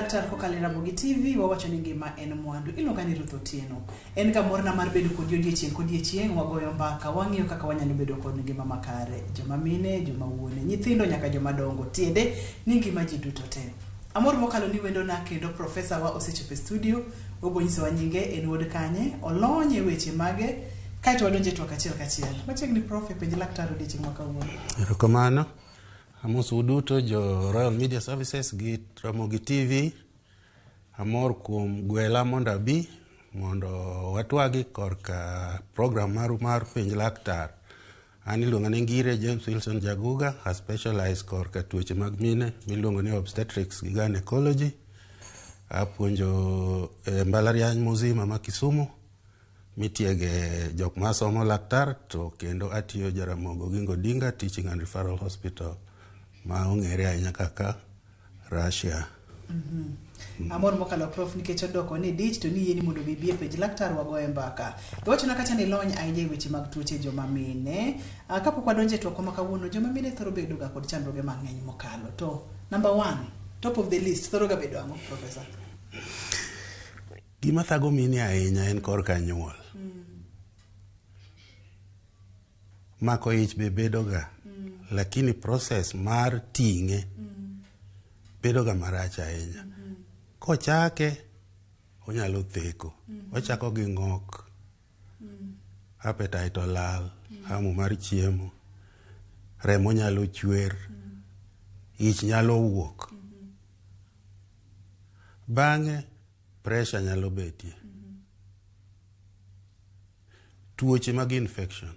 Laktar kokalo e Ramogi TV wawacho ni ngima en mwandu. Iluonga ni Ruth Otieno. En ga morna mar bedo kodi odiechieng' kodiechieng' wagoyo mbaka wang'iyo kaka wanyalo bedo kod ngima makare. Joma mine, joma wuone, nyithindo nyaka joma dongo. Tiende ni ngima ji duto te. Amor mokalo ni wendona kendo profesa wa osechopo e studio. Obo nyisowa nyinge, en wuod kanye, olony e weche mage, kaeto wadonjo e twak achiel kachiel. Machiegni prof e penj laktar odiechieng' ma kawuono. Erokamano. Amosou duto jo Royal Media Services gi Ramogi TV. Amor kuom gwela mondo abi mondo watwagi korka program maru mar penj laktar. An iluonga ni Ngire James Wilson Jaguga, a specialize korka tuoche mag mine miluongo ni obstetrics gi gynecology. Apuonjo e mbalariany Muzima ma Kisumu mitiege jok masomo laktar to kendo atiyo Jaramogi Oginga Odinga Teaching and Referral Hospital ma ong'ere ahinya kaka Russia. Amor mokalo prof nikech odoko ni dich to niyieni mondo bi ibi e penj laktar wagoye mbaka. Iwachona kacha ni ilony ahinya e weche mag tuoche joma mine. Ah, kapok wadonjo e twakwa ma kawuono, joma mine thoro bedo ga kod chandruoge mang'eny mokalo. To number one, top of the list thoro ga bedo ang'o, professor? Gima thago mine ahinya en korka nyuol. Mako ich be bedo ga, lakini process mar ting'e bedo ga marach ahinya. Kochake, onyalo theko. Ochako gi ng'ok, appetite olal, hamu mar chiemo, remo nyalo chwer, ich nyalo wuok. Bang'e, pressure nyalo betie. Tuoche mag infection,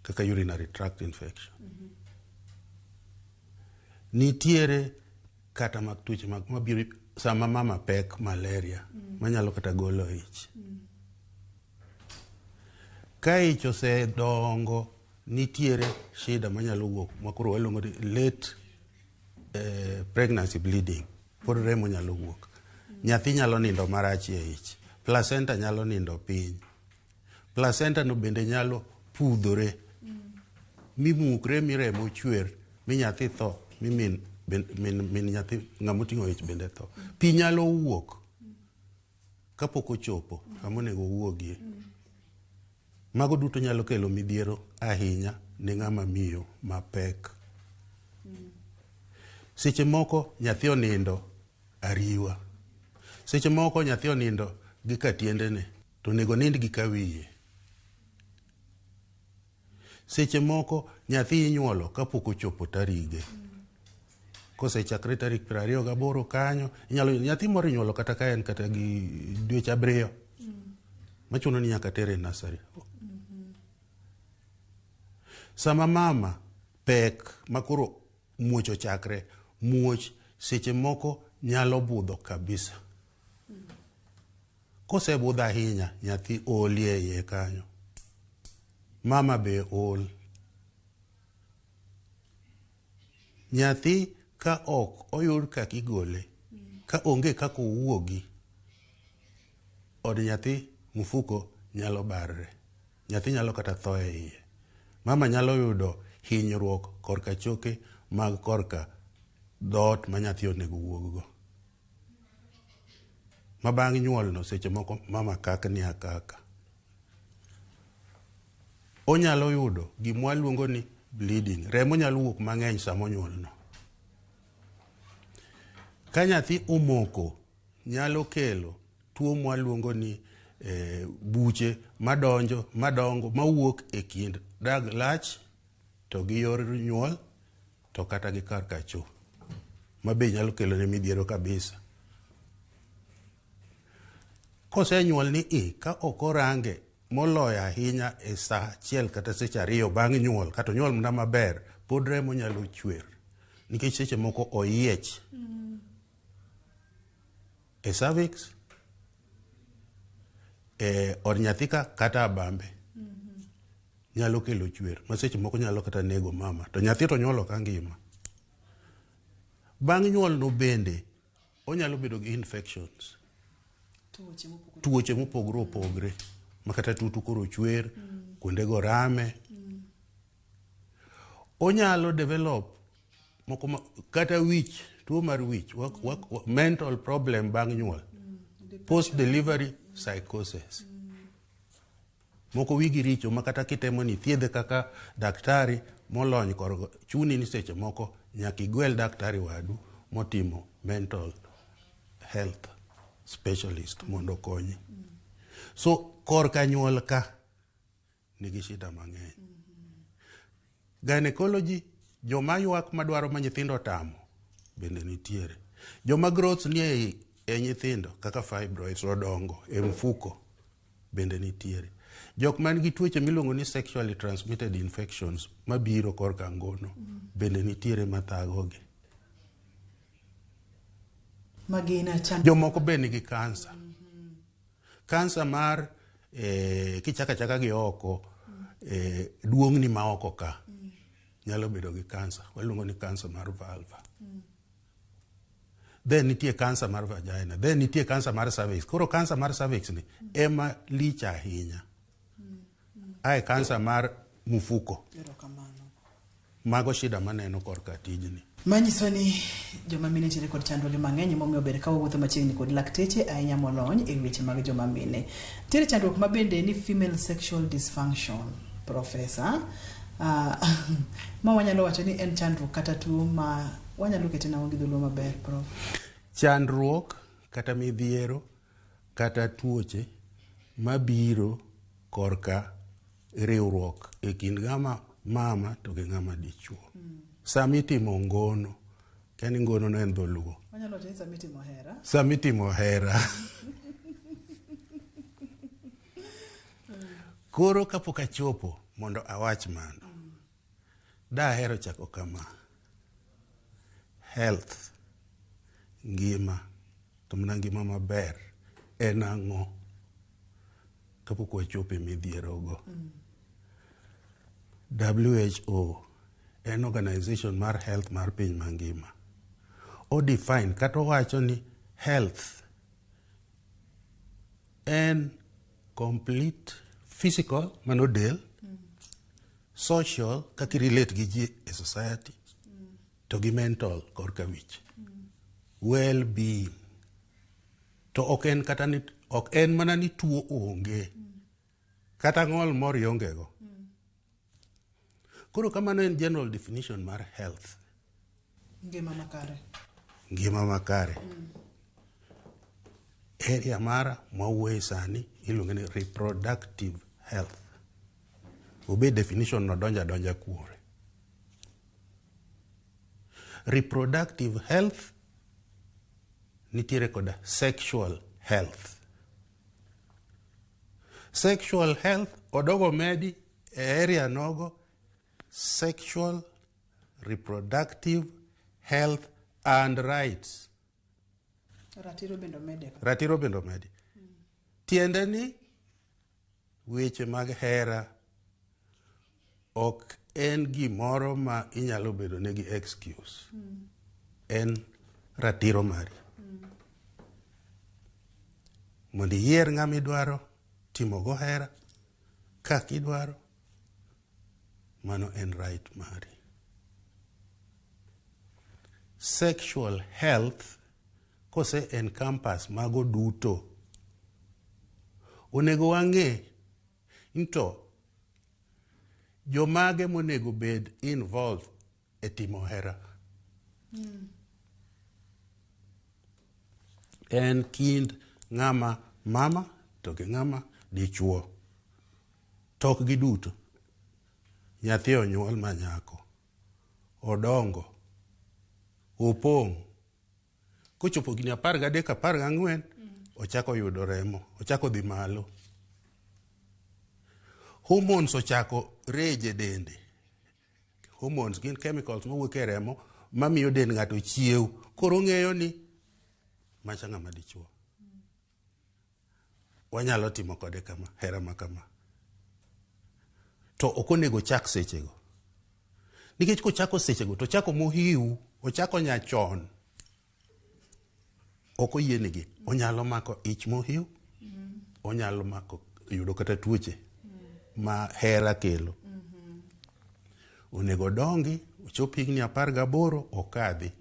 kaka urinary tract infection. Nitiere kata mag tuoche mag mabiro sama mama pek malaria manyalo kata golo ich. Ka ich osedongo, nitiere shida manyalo wuok makoro waluongo ni late pregnancy bleeding. Pod remo nyalo wuok. Nyathi nyalo nindo marach e ich. Placenta nyalo nindo piny. Placenta no bende nyalo pudhore mimukre mi remo chwer mi nyathi tho mi min, min, min nyathi ng'ama oting'o ich bende tho. Pi nyalo wuok kapok ochopo kama onego owuogie. Mago duto nyalo kelo midhiero ahinya ne ng'ama miyo mapek. Seche moko nyathi onindo ariwa. Seche moko nyathi onindo gi ka tiendene to onego onind gi ka wiye. Seche moko nyathi inyuolo kapok ochopo tarige. Kosechakre tarik 28 kanyo, inyalo yudo nyathi moro inyuolo kata ka en kata gi dweche 7. Machuno ni nyaka tere e nursery. Sama mama pek makoro muoch ochakre, muoch seche moko nyalo budho kabisa. Kosebudho ahinya, nyathi olie iye kanyo. Mama be ol. Nyathi ka ok oyud kaka igole, ka onge kaka owuogi, od nyathi mfuko nyalo barre. Nyathi nyalo kata tho e iye. Mama nyalo yudo hinyruok korka choke mag korka dhoot ma nyathi onego wuog go. Ma bang' nyuol no seche moko mama kakni akaka. Onyalo yudo gima waluongo ni bleeding. Remo nyalo wuok mang'eny sama onyuol no. Ka nyathi omoko, nyalo kelo tuo mwaluongo ni buche madonjo madongo mawuok e kind dag lach to gi yor nyuol to kata gi kar kacho ma be nyalo kelo ne midhiero kabisa. Kosenyuol ni i ka ok orange moloyo ahinya e saa achiel kata seche 2 bang' nyuol kata onyuol mana maber, pod remo nyalo chwer nikech seche moko oyiech e cervix, e od nyathi ka kata abambe nyalo kelo chwer ma seche moko nyalo kata nego mama to nyathi to nyuolo ka ngima. Bang' nyuol no bende onyalo bedo gi infections, tuoche mopogore opogore ma kata tutu koro chwer, kuondego rame. Onyalo develop moko ma, kata wich Tuo mar wich, mental problem bang' nyuol. Post delivery psychosis. Moko wigi richo ma kata kitemo ni thiedhe kaka daktari molony korgo, chuni ni seche moko nyaka igwel daktari wadu motimo mental health specialist mondo okonyi. So korka nyuol ka nigi shida mang'eny. Gynecology, joma ywak madwaro ma nyithindo tamo bende nitiere. Joma growths nie e nyithindo kaka fibroids odongo e mfuko bende nitiere. Jok man gi tuoche miluongo ni sexually transmitted infections mabiro korka ngono bende nitiere mathagogi. Magin Jomoko be nigi kansa. Kansa mar kichako achaka gi oko, duong'ni ma oko ka nyalo bedo gi kansa. Waluongo ni kansa mar vulva. Then nitie kansa mar vagina. Then nitie kansa mar cervix. Koro kansa mar cervix ni ema lich ahinya. Ae kansa mar mfuko. Erokamano. Mago shida maneno korka tijni. Manyiso ni joma mine nitiere kod chandruoge mang'eny, emomiyo ber ka wawuotho machiegni kod lakteche ahinya molony e weche mag joma mine. Nitiere chandruok ma bende ni female sexual dysfunction, professor. Ma wanyalo wacho ni en chandruok kata tuo ma wanyalo kete nang'o gi dholuo maber, prof? Chandruok kata midhiero kata tuoche mabiro korka riwruok e kind ng'ama mama to gi ng'ama dichuo. Sama itimo ngono, kia ni ngono no en dholuo. Wanyalo wacho ni sama itimo hera. Sama itimo hera. Koro kapok achopo mondo awach mano, dahero chako kama. Health, ngima, to mana ngima maber, en ang'o? Kapok wachopo e midhierogo. WHO en organization mar health mar piny mangima. O define kata owacho ni health en complete physical, mano del, social, kaka i relate gi ji e society, to gi mental korka wich. Well being. To ok en kata ni, ok en mana ni tuo onge. Kata ng'ol moro ionge go. Koro kamano en general definition mar health. Ngima makare. Ngima makare. Area mara mwawuoye sani iluonge ni reproductive health. Obed definition no donjo adonja kuore. Reproductive health nitiere koda sexual health. Sexual health odogo medi e area nogo sexual reproductive health and rights. Ratiro bende omede ka. Ratiro bende omedi. Tiende ni weche mag hera ok en gimoro ma inyalo bedo negi excuse. En ratiro mari. Mondo iyier ng'ama idwaro timo go hera kaka idwaro, mano en right mari. Sexual health kose encompass mago duto. Onego wang'e ni to jomage monego bed involved e timo hera. En kind ng'ama mama to gi ng'ama dichuo. To ok giduto. Nyathi onyuol ma nyako. Odongo. Opong'. Kochopo higni 13, 14, ochako yudo remo. Ochako dhi malo. Hormones ochako rage e dende. Hormones gin chemicals mawuok e remo mamiyo dend ng'ato chiew. Koro ong'eyo ni macha ng'ama dichuo. Wanyalo timo kode kama, hera ma kama. To ok onego ochak sechego. Nikech kochako sechego, to ochako mohiu, ochako nyachon. Ok oyienegi. Onyalo mako ich mohiu, onyalo mako yudo kata tuoche ma hera kelo. Onego odongi, ochop higni 18, okadhi.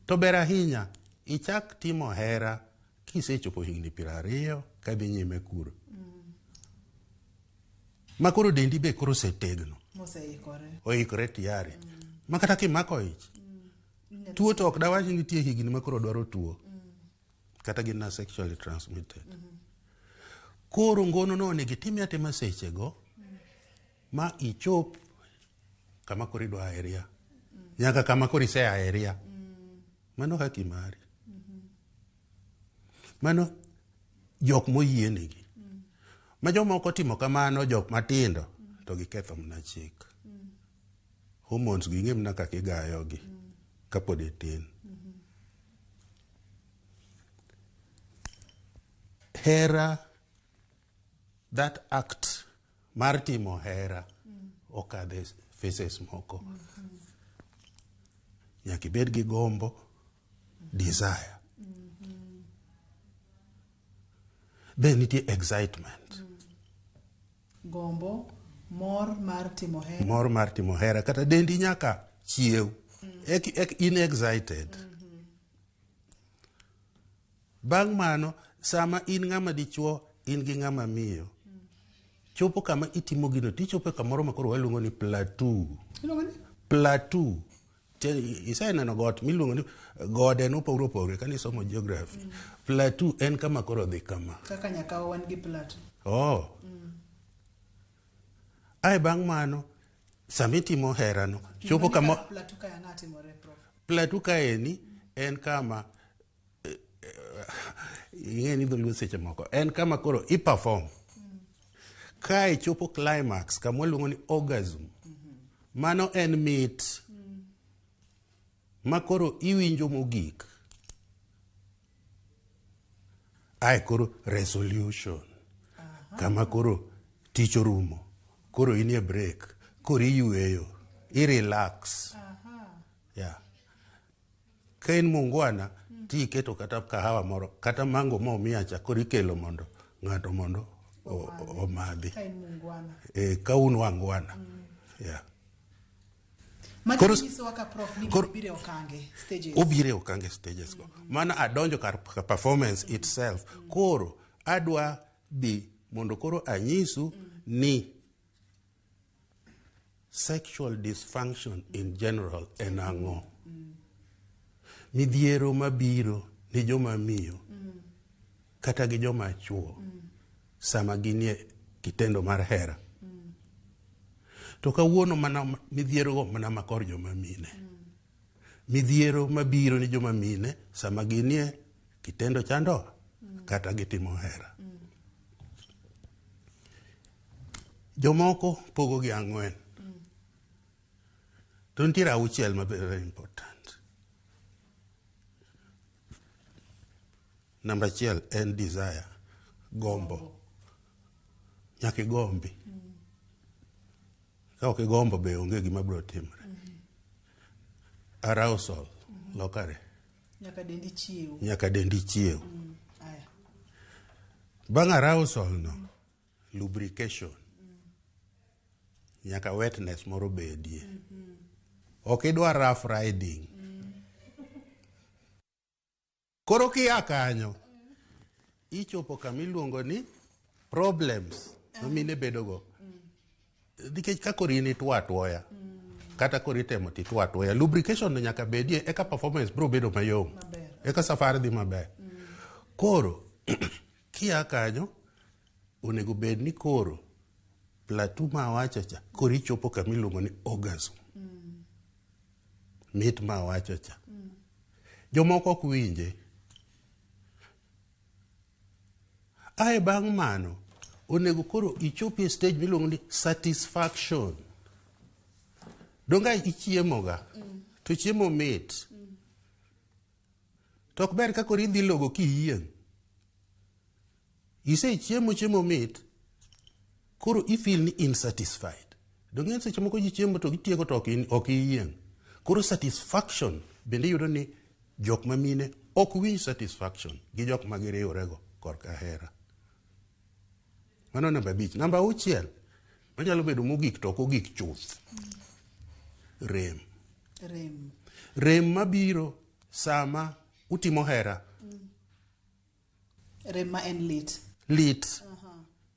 To ber ahinya ichak timo hera kisechopo higni 20 kadhi nyime kuro. Ma koro dendi be koro osetegno. Moseikore. Oikore tayari. Ma kata kimako ich, tuo to ok dawach ni nitie higni ma koro dwaro tuo. Kata gin na sexually transmitted. Koro ngono no onego itime atima sechego ma ichop kama koro idwa aheria. Nyaka kama koro ise aheria. Mano haki mari. Mano jok moyienegi. Ma jomoko timo kamano jok matindo to giketho mana chik. Hormones gi ing'e mana kaka igayogi kapod itin. Hera, that act mar timo hera okadhe phases moko. Nyaka ibed gi gombo, desire. Then nitie excitement. Gombo, mor mar timo hera. Mor mar timo hera kata dendi nyaka chiew. Ek in excited. Bang' mano, sama in ng'ama dichuo, in gi ng'ama miyo. Chopo kama itimo gino, tichopo kamoro ma koro waluongo ni plateau. Iluongo ni? Plateau. Iseneno got miluongo ni gode nopogore opogore kane isomo geography. Plateau en kama koro dhi kama. Kaka Nyakawa wan gi plateau. Oh. Ae bang' mano, sama itimo herano, chopo kama Plateau kae ang'a timore, Prof? Plateau kaeni en kama ing'e ni dholuo seche moko en kama koro i perform. Kae chopo climax kama waluongo ni orgasm. Mano en mit ma koro iwinjo mogik. Ae koro resolution. Kama koro tich orumo. Koro inie break. Koro iyueyo. I relax. Yeah. Ka in mungwana, ti iketo kata kahawa moro, kata mango mo miacha, koro ikelo mondo ng'ato mondo omadhi. Ka in mungwana. Ka un wangwana. Yeah. Magi Koro nyisowa ka Prof ni koro obiro e okange stages. Obiro e okange stages go. Mano adonjo kar performance itself. Koro adwa dhi mondo koro anyisu ni sexual dysfunction in general en ang'o. Midhiero mabiro ni joma miyo kata gi joma chuo sama ginie kitendo mar hera. To kawuono mana midhiero go mana makor joma mine. Midhiero mabiro ni joma mine sama ginie kitendo cha ndoa kata gitimo hera. Jomoko pogo gi 4. To nitiere 6 ma very important. Namba 1 en desire, gombo. Nyaka igombi. Ka ok igombo be onge gima biro timore. Arousal, lokare. Nyaka dendi chiew. Nyaka dendi chiew. Aya. Bang' arousal no, lubrication. Nyaka wetness moro bedie. Ok idwar rough riding. Koro kia kanyo, ichopo kama iluongo ni problems ma mine bedogo. Nikech ka koro in itwo atwoya, kata koro itemo titwo atwoya, lubrication no nyaka bedie eka performance biro bedo mayom. Maber. Eka safar dhi maber. Koro, kia kanyo, onego bed ni koro plateau ma awacho cha, koro ichopo kama iluongo ni orgasm. Mit ma awacho cha. Jomoko ok winje. Ae bang' mano, onego koro ichopi e stage miluongo ni satisfaction. Donge ichiemoga, to chiemo mit. To ok ber ka koro idhi logo kiyieng'. Isechiemo chiemo mit, koro i feel ni insatisfied. Donge seche moko ji chiemo to gitieko to ok iyieng'. Koro satisfaction bende iyudo ni jok ma mine ok winj satisfaction gi jok ma giriworego korka hera. Mano namba 5. Namba 6, manyalo bedo mogik to ok ogik chuth. Rem. Rem. Rem mabiro sama utimo hera. Rem ma en lit. Lit.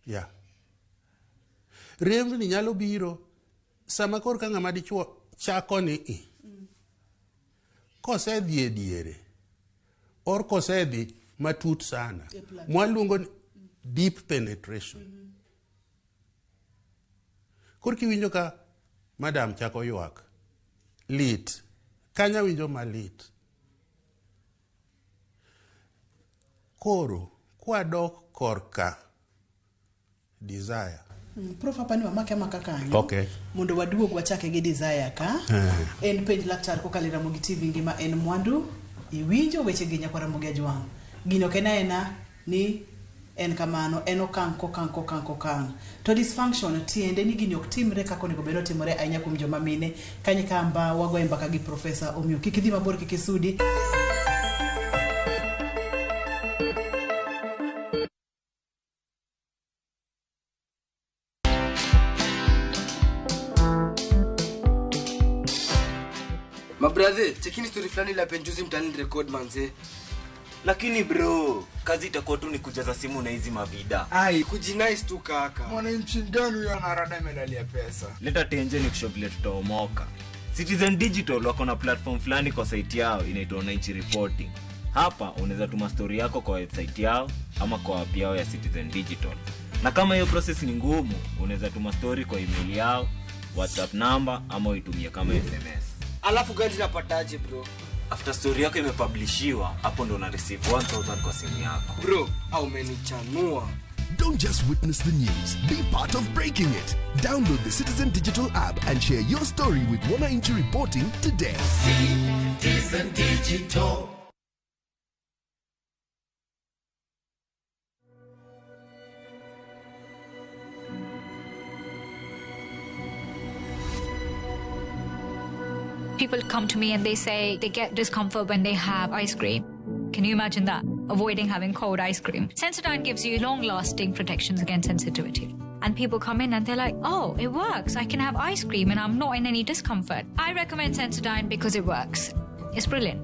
Yeah. Remni nyalo biro sama korka ng'ama dichuo chako ni i. Kosedhi e diere or kosedhi matut sana. E plateau. Mwaluongo ni deep penetration. Koro kiwinjo ka madam chako ywak, lit. Kanya winjo malit. Koro kwadok korka desire. Prof hapa ni wamake amaka kanyo. Okay. Mondo waduog wachake gi desire ka. En penj laktar kokalo e Ramogi TV ngima en mwandu. Iwinjo weche gi nyakwa Ramogi Ajwang'. Gino ok en aena ni en kamano, en okang' kokang' kokang' kokang'. To dysfunction tiende ni gini ok timre kaka onego bed ni otimore ahinya kuom joma mine. Kanyo kamba wagoye mbaka gi Profesa omiyo kik idhi mabor kik isudi. Mabrathe, chekini story fulani la penjuzi mtaani record manze. Lakini bro, kazi itakuwa tu ni kujaza simu na hizi mavida. Ai, kujinice tu kaka. Mwananchi gani huyo anarada medali ya pesa? Leta tenje ni kushow vile tutaomoka. Citizen Digital wako na platform fulani kwa site yao inaitwa Wananchi Reporting. Hapa unaweza tuma story yako kwa website yao ama kwa app yao ya Citizen Digital. Na kama hiyo process ni ngumu, unaweza tuma story kwa email yao, WhatsApp number ama uitumie kama SMS. Alafu gani napataje bro? After story yako imepublishiwa, hapo ndo una receive 1000 kwa simu yako. Bro, au umenichanua. Don't just witness the news, be part of breaking it. Download the Citizen Digital app and share your story with Wananchi Reporting today. Citizen Digital. People come to me and they say they get discomfort when they have ice cream. Can you imagine that? Avoiding having cold ice cream. Sensodyne gives you long-lasting protections against sensitivity. And people come in and they're like, oh, it works. I can have ice cream and I'm not in any discomfort. I recommend Sensodyne because it works. It's brilliant.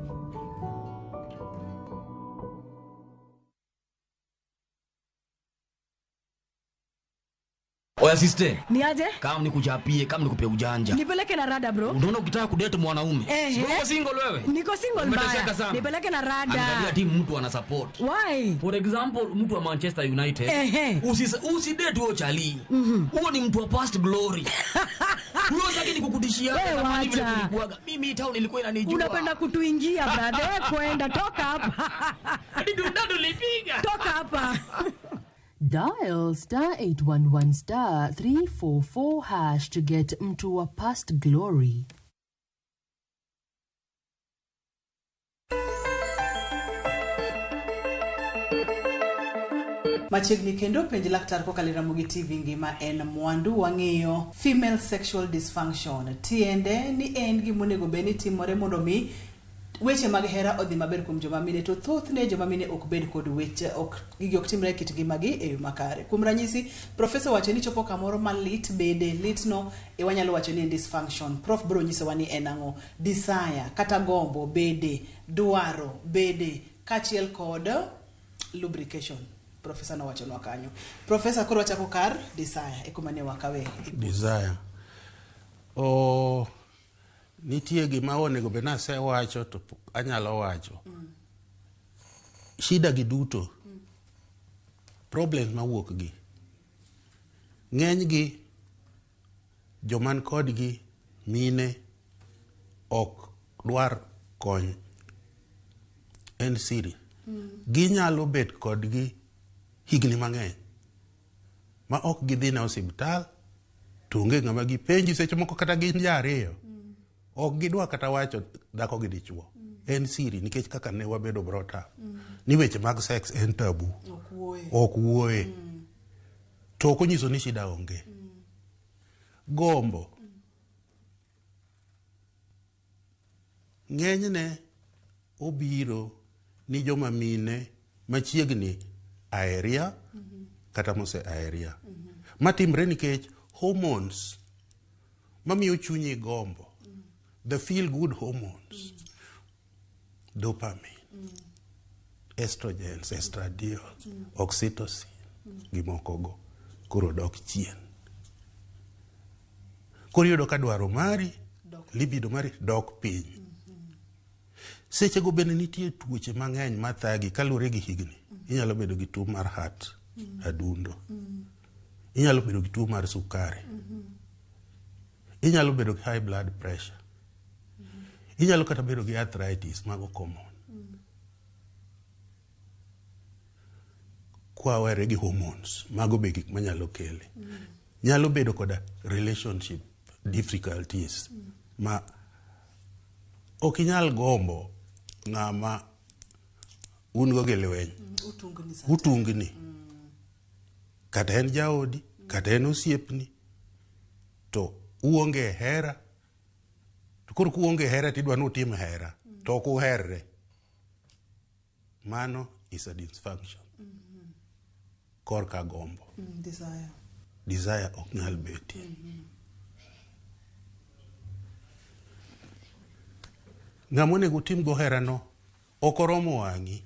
Oya sister, Ni aje? kama nikuchapie, kama nikupe ujanja. Nipeleke na rada bro. Unaona ukitaka kudate mwanaume. Ehe. Si uko single wewe? Niko single Umeteseka mbaya. sana. Nipeleke na Angalia rada. timu mtu ana support. Why? For example, mtu wa Manchester United. Ehe. Usidate huo chali. Huo ni mtu wa past glory. Huo zake ni kukutishia. Wewe Zamani vile wacha. kulikuwaga. Mimi town ilikuwa inanijua. Unapenda kutuingia brother, kwenda toka hapa. Hadi dundadu lipiga. Toka hapa. Dial star 811 star 344 hash to get Mtu wa Past Glory. Machiegni kendo penj laktar kokalo e Ramogi TV ngima en mwandu wang'iyo female sexual dysfunction. Tiende ni en gima onego bed ni timore mondo mi weche mag hera odhi maber kuom joma mine to thothne joma mine ok bed kod weche ok gigi ok timre e kit ngimagi e yo makare. Kuom ranyisi, profesa owacho ni chopo kamoro ma lit bede litno e wanyalo wacho ni en dysfunction. Prof biro nyisowa ni en ang'o. Desire kata gombo bede, dwaro bede kaachiel kod lubrication. Profesa nowachonwa kanyo. Profesa koro wachako kar desire e kuma ne wakawe. Desire. O nitie gima onego bed ni asewacho to anyalo wacho. Shida gi duto. Problems mawuok gi. Ng'eny gi joman kodgi mine ok dwar kony. En siri. Ginyalo bet kodgi higni mang'eny ma ok gidhi ne osiptal to onge ng'ama gipenji seche moko kata gin ji ariyo. Ok gidwa kata wacho dhako gi dichuo. En siri nikech kaka ne wabedo brought up. Ni weche mag sex en tabu. Ok wuoye. To ok onyiso ni shida onge. Gombo. Ng'enyne obiro ni joma mine machiegni aeria kata mose aeria. Matimre nikech hormones mamiyo chunyi gombo. The feel good hormones. Dopamine, estrogens, estradiol, oxytocin, gimokogo koro dok chien. Koro iyudo ka dwaro mari, libido mari dok piny. Sechego bende nitie tuoche mang'eny mathagi kaluwore gi higni. Inyalo bedo gi tuo mar heart, adundo. Inyalo bedo gi tuo mar sukari. Inyalo bedo gi high blood pressure. Inyalo kata bedo gi arthritis, mago common. Kwawere gi hormones, mago be gik manyalo kele. Nyalo bedo koda relationship difficulties ma ok inyal gombo ng'ama un go gi lweny. Utungni sa. Utungni. Kata en jaodi, kata en osiepni, to uonge e hera. To koro kuonge hera tidwa ni utim hera, to ok uherre. Mano is a dysfunction. Korka gombo. Desire. Desire ok nyal betie. Ng'ama onego utim go herano ok oromo wang'i.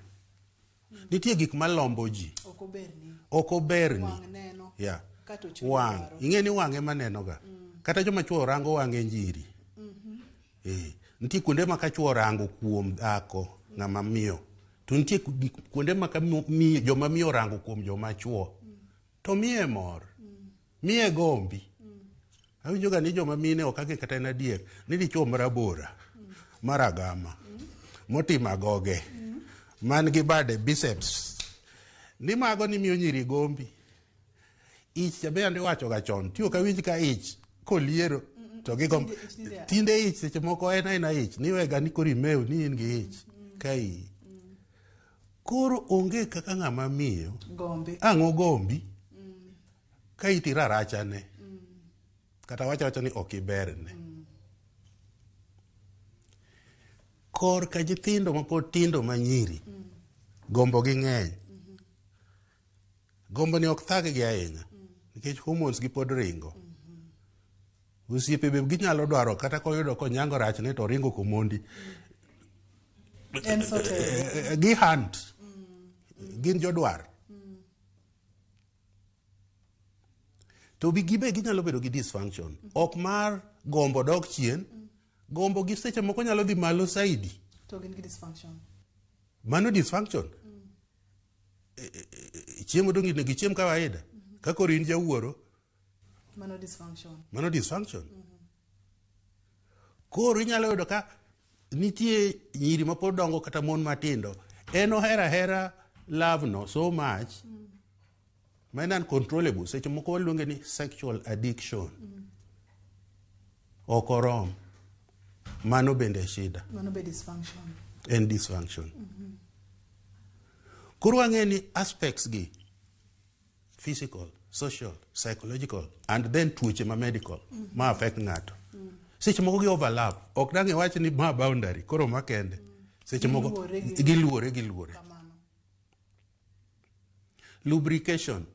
Nitie gik malombo ji. Ok oberni. Ok oberni. Wang' neno. Yeah. Kato chuny Wang'. dwaro. Ing'e ni wang' ema nenoga. Kata joma chuo rango wang' e njiri. Eh, nitie kuonde ma ka chuo orango kuom dhako ng'ama miyo to nitie kuonde ma ka joma miyo orango kuom joma chuo to miye mor, miye gombi. Awinjo ga ni joma mine ok ang'e kata en adier ni dichuo marabora maragama motimo agoge man gi bade biceps ni mago ni miyo nyiri gombi. Ich cha be ande wacho ga chon ti ok awinj ka ich koliero to gigombo. Tinde ich seche moko en aena ich niwega ni koro imew ni in gi ich ka iyi. Koro onge kaka ng'ama miyo Gombi. ang' ogombi ka iti rarachane kata wacho awacha ni ok iberne. Korka nyithindo mapod tindo manyiri gombo gi ng'eny. Gombo ni ok thag gi ahinya nikech hormones gi pod ringo. Osiepe be ginyalo dwaro kata koyudo konyango rachne to oringo komondi. En sote. Gi hunt. Gin jodwar. To bi gibe ginyalo bedo gi dysfunction. Ok mar gombo dok chien, gombo gi seche moko nyalo dhi malo saidi. To gin gi dysfunction. Mano dysfunction. Chiemo dong' onego ichiem kawaida. Ka koro in jawuoro, Mano dysfunction. mano dysfunction. Koro inyalo yudo ka nitie nyiri mapod dongo kata mon matindo, en ohero ahera love no so much ma en uncontrollable. Seche moko waluonge ni sexual addiction. Ok orom. Mano bende shida. Mano be dysfunction. En dysfunction. Koro wang'e ni aspects gi physical, social, psychological and then tuoche ma medical ma affect ng'ato. Seche moko gi overlap. Ok dang' iwach ni ma boundary koro ma kende. Seche moko Giluwore gi- giluwore giluwore. Lubrication.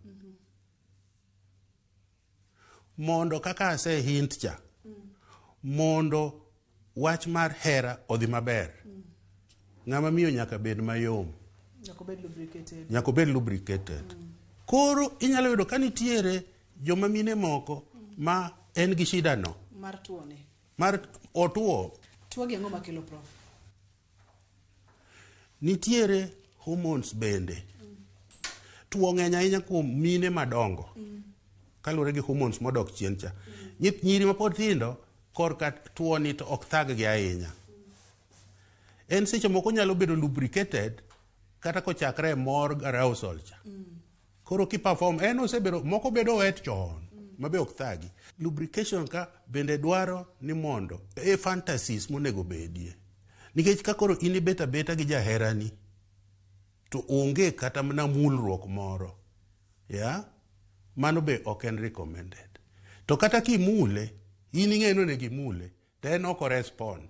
Mondo kaka ase hint cha, mondo wach mar hera odhi maber, ng'ama miyo nyaka bed mayom. Nyaka obed lubricated. Nyaka obed lubricated. Koro inyalo yudo ka nitiere joma mine moko ma en gi shida no Mar tuone. mar otuo. Tuo gi ang'o makelo prof? Nitiere hormones bende. Tuo ng'eny ahinya kuom mine madongo kaluwore gi hormones modok chien cha. Nyiri mapod tindo korka tuo ni to ok thag gi ahinya. En seche moko nyalo bedo lubricated kata kochakre e mor arousal cha. Koro ki perform en osebedo moko bedo wet chon mabe ok thagi. Lubrication ka bende dwaro ni mondo e fantasies monego bedie. Nikech ka koro in ibet abeta gi jaherani to onge kata mana mulruok moro. Ya? Mano be ok en recommended. To kata kimule, in ing'e ni onego imule, to en ok orespond.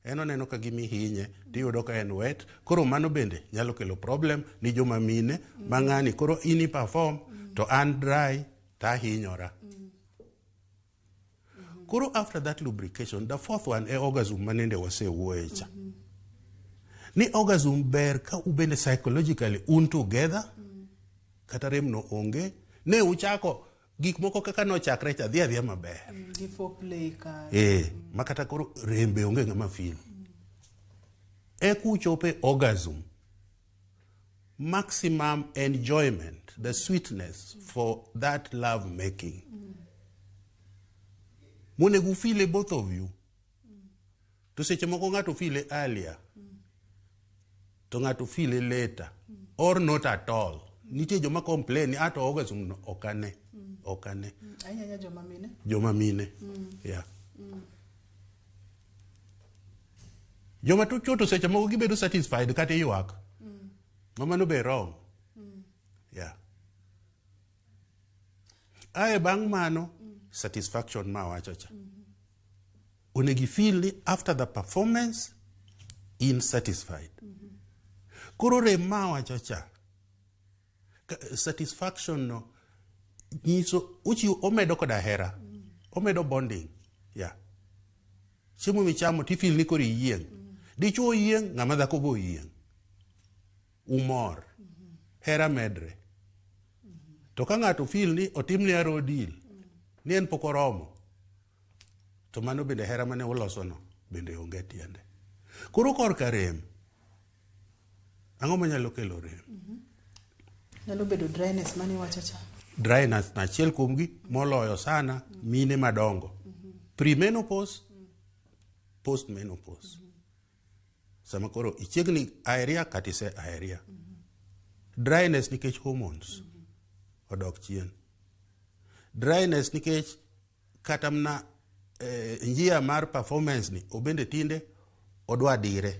En oneno ka gima ihinye, tiyudo ka en wet. Koro mano bende nyalo kelo problem ni joma mine ma ng'ani koro in i perform to an dry to ahinyora. Koro after that lubrication, the fourth one e orgasm manende wasewuoye cha. Ni orgasm ber ka ubende psychologically un together, kata rem no onge, ne uchako gik moko kaka nochakre cha dhi adhiya maber. Gi foreplay ka. Ma kata koro rem be onge ng'ama feel. Eka uchope orgasm, maximum enjoyment, the sweetness for that love making. Monego ufile both of you. To seche moko ng'ato file earlier, to ng'ato file later, or not at all. Nitie joma complain ni ato orgasm no ok ane, ok ane. Ahinya ahinya joma mine. Joma mine. Yeah. Joma to chuo to seche moko gibedo satisfied kata ywak. Ma mano be wrong. Yeah. Ae bang' mano, satisfaction ma awacho cha. Onego ifeel ni after the performance in satisfied. Koro rem ma awacho cha, satisfaction no nyiso ochiwo omedo koda hera, omedo bonding. Yeah. Chiemo michamo tifeel ni koro iyieng'. Dichuo oyieng', ng'ama dhako be oyieng'. Umor. Hera medre. To ka ng'ato feel ni otimne arrow deal, ni en pok oromo, to mano bende hera mane ulosono bende onge tiende. Koro korka rem, ang'o manyalo kelo rem? Nyalo bedo dryness mane iwacho cha. Dryness na achiel kuomgi moloyo sana mine madongo. Premenopause, postmenopause. Sama koro ichiegni aeria kata ise aeria. Dryness nikech hormones odok chien. Dryness nikech kata mana njia mar performance ni obende tinde odwa dire